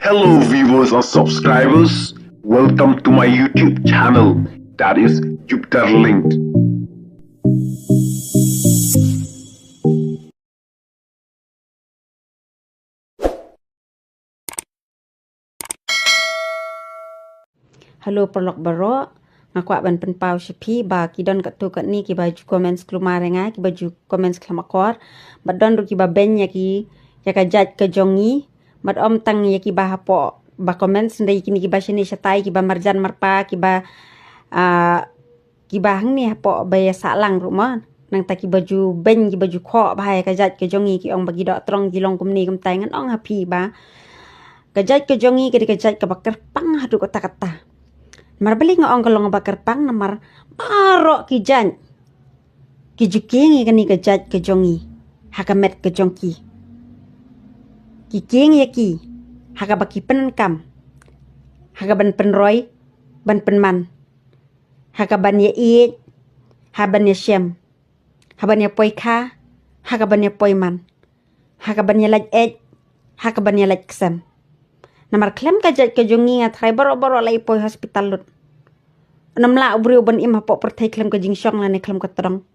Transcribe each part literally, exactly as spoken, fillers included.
Hello viewers and subscribers, welcome to my YouTube channel, that is Jupiter Linked. Hello paralok baroh, nga kwah ban pynpaw sha phi ba ki don katto katne kiba ju comments klumar ïa nga, kiba ju comments khlem akor, bad don ruh kiba beiñ ïa ki, ïa ka jait ka jong ngi, bad ym tang ïa kiba hapoh ba comments, hynrei ïa kine kiba shane shatai, kiba marjan marpa, kiba, ah, kiba hangne hapoh ba ïa sahlang ruh mo. Nangta kiba ju beiñ, kiba ju khoh bha ïa ka jait ka jong ngi, ki ong ba ki doh trong, ki long kumne kumtai. Ngan ong ha phi ba ka jait ka jong ngi ka dei ka jait kaba kyrpang haduh katta katta. Namar balei nga ong ka long ba kyrpang? Namar baroh ki jait ki ju kieng ïa kane ka jait ka jong ngi ha ka met ka jong ki. Ki kieng ïa ki ha kaba ki pyndonkam, ha kaban pynroi, ban pynman, ha kaban ïaieit, ha ban ïashem, ha ban ïapoi kha, ha kaban ïapoi man, ha kaban ïalait eit, ha kaban ïalait ksem. Namar khlem ka jait ka jong ngi, nga tharai baroh baroh la ïapoi hospital lut. Ym lah u briew ban im hapoh pyrthei khlem ka jingshong lane khlem ka tdong.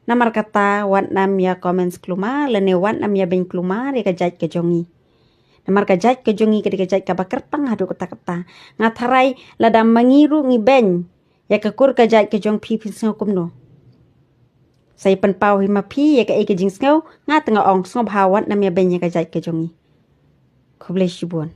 Namar kata wat nam ïa comments klumar lane wat nam ïa beiñ klumar ïa ka jait ka jong ngi. Namar ka jait ka jong ngi ka dei ka jait kaba kyrpang haduh katta katta. Nga tharai lada ma ngi ruh ngi beiñ ïa ka kur ka jait ka jong phi, phin sngew kumno? Sa ïa pynpaw hi ma phi ïa kaei ka jingsngew, nga te nga ong sngewbha wat nam ïa beiñ ïa ka jait ka jong ngi. Khublei shibun.